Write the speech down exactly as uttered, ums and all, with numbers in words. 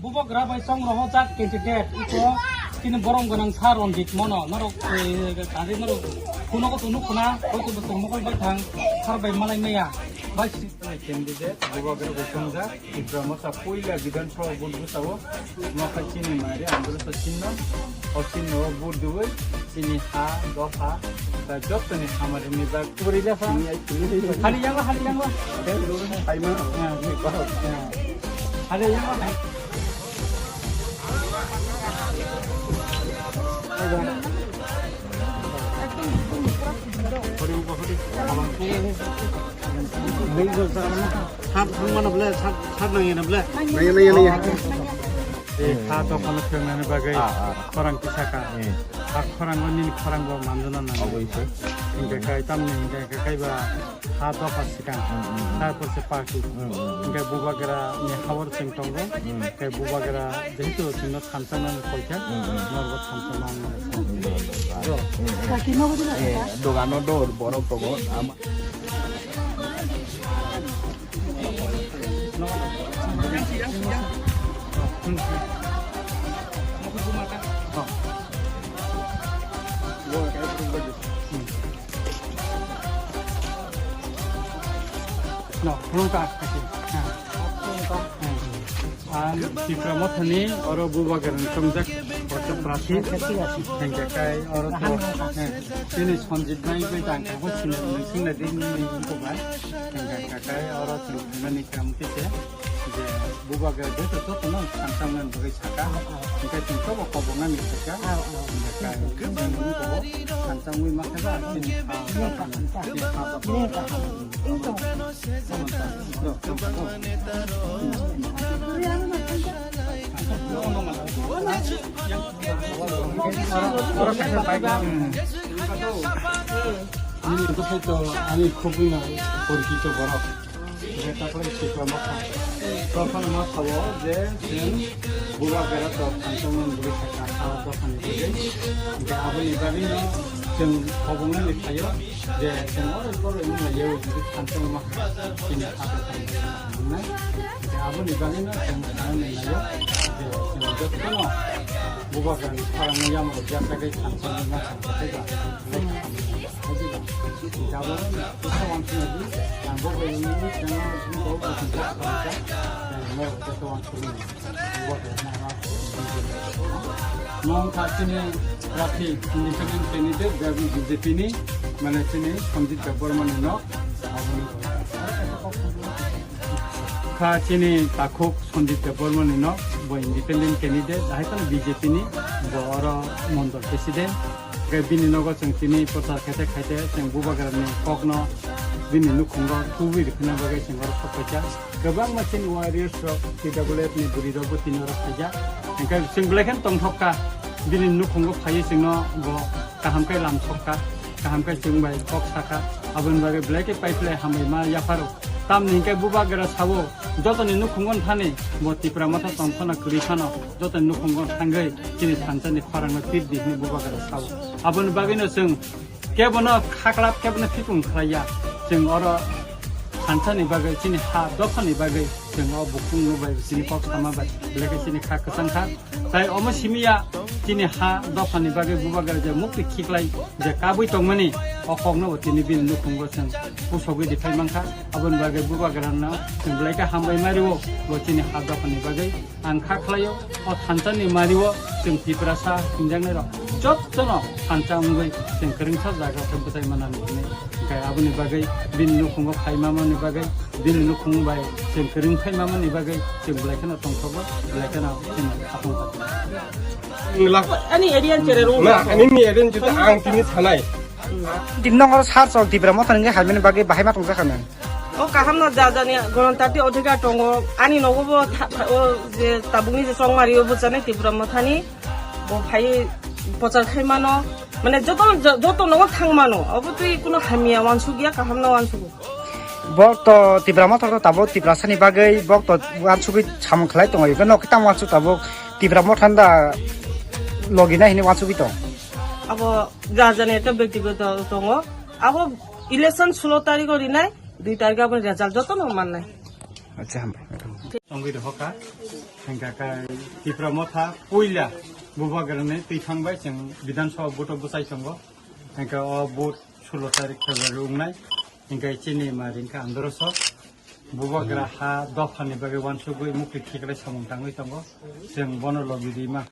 Bubagra bai chong rohorjak candidate iko chini borom gwnang sa Ranjit Mono norok, eh, tari norok kuno ko tunu khuna koi tu bwswk mokol bai thang sar bai malai maya bai si. Candidate Bubagra bai chongjak Tipra Motha puila Bidhan Sabha vote bwsao nokha chini mari andro sa chinno o chinno o vote diwi chini ha dopha da jottoni hamari ni bag kubri le pha. Hali yango, hali yango. Hai ma. Hali yango. Sat thang mano ble, sat, sat nang yana ble. Nang yana, nang yana. Eh, kha to kono thang nani bagwi Ah, ah. khorang kisa ka. Hmm. Kha khorang o nini khorang bo manjana nang. Obviously. Hingke kai tamni hingke kai ba ha dopha sikang. Hmm, hmm, hmm. Tarpor se party. Hmm, hmm, hmm. Hingke Bubagra ni hawar chwng tongo. Hmm. Hingke Bubagra jehetu chwngno thansa nang koikha, Hmm, hmm. norbo thansa nang. Hmm, hmm, hmm. Sakino bo dilo Eh, kaka. dogano dor borok tongo. Ama- No, nung ta, kasi. Ha. Ha. Ang Tipra Mothani oro Bubagrani chongjak kocha prathi. Hingke kai oro to, eh, chini Sanjit bai bai tang kha, bo chini singna din ni ko bai. Hingke kai oro chini nani kram kise. Je Bubagra je to to no samsang nan bagwi saka. Hingke chini to bo kobong nani saka. Hingke kai samsang wi ma kha ba chini. Ani khubui no porikito borok. Je takhwlai sikla mokha. Prothom ma sabo je chwng Bubagra to phanchong man bwrwi sakha ha dophani bagwi. Hingke aboni bagwi no chwng kobong nani phaio. Je chwng oro oro wngma ya, o jodi thansa wngma kha, chini ha ta thansa wngma kha, hwnwi. Je aboni bagwino chwng sanani naio, je chwng jotono Bubagrani khorangno yamro biyasagwi thansa wngma kha, tei ba, tei ba, tei ba. Je abono kisa wansukna di, ang bo bai wngwi chwng bo kisa kisa, je norok joto wansukmani. Mong kha chini prarthi independent candidate B J P ni, mane chini Sanjit Debbarma ni no. Kha chini takhuk Sanjit Debbarma ni no, bo independent candidate, dahai kono B J P ni, bo oro mondol president. Khe bini nogo chwng tini prochar khaite khaite chwng Bubagra ni kok no bini nukhungo tubui rwphina bagwi chwng oro thok paikha. Kwbangma chini warriors rok T W F ni bwrwi rok bo tini oro phaijak. Hingkhe chwng belai kheno tongthok kha. Bini nukhungo phaiwi chwngno bo kaham khe lam sok kha, kaham khe chwng bai kok sa kha. Aboni bagwi belai khe pai phlai hambai ma yapharo. Tamni hingkhe Bubagra sao, jotoni nukhungo thani bo Tipra Motha tongthokna kwrwi phano, jotoni nukhungo thangwi chini thansa ni khorang no tir di hwnwi Bubagra sao. Aboni bagwi no chwng Kebono khaklap, kebono phikung khlaiya. Chwng oro thansa ni bagwi, chini ha dopha ni bagwi, chwng o bukhuk no bai, chini kok sama bai, belai khe chini kha kwchang kha. Tai omo simi ya, chini ha dopha ni bagwi Bubagra je mukti khiklai je kabui tongmani, o kok no bo tini bini nukhungo chwng pusogwi diphai mankha. Aboni bagwi Bubagra no chwng belai khe hambai ma rio, bo chini ha dopha ni bagwi. Ang kha khlaio, o thansa ni mari o chwng Tiprasa hwnjaknai rok jotono thansa wngwi chwng kwrwngsa jaga khe bwchai manani hwnwi. Hwnkhe aboni bagwi bini nukhungo phai mamani bagwi, bini nukhung bai chwng kwrwng phai mamani bagwi chwng belai kheno tongthogo, belai kheno chwng khatung khatung. Ani area ni chere rung. Na, ani ni area ni juta ang tini sanai. Din nongor sar chok Tipra Motha hwnwi haimani bagwi bahai ma tongjakha nang. O kaham no ja jani gonotantri odhikar tongo, ani nogo bo tha-, tha-, o je tabukni je chongmari o bwchanai Tipra Mothani, bo phai prochar khai mano, mane joto, jo-, joto nogo thang mano, obo twi kuno hamya wansuk ya, kaham no wansuk. Bo to Tipra Motha to tabuk Tiprasa ni bagwi bo to wansugwi samung khlai tongo, ibo no kitang wansuk tabuk Tipra Motha da logi nai hini wansugwi tong. Abo ja jani ekta byaktigoto tongo, abo election sulo tarikh o rinai. Dui tarikh aboni result jotono mannai. Acha, hambai. Tongwi rohoka. Hingka kha Tipra Motha puila bubagrani twi thangbai chwng Bidhan Sabha vote o bwsai tongo. Hingka o vote sullo tarik February wngnai. Hingka chini ma ringka androso. Bubagra ha dophani bagwi wansugwi mukti khiklai samung tangwi tongo. Chwng bono logi di ma.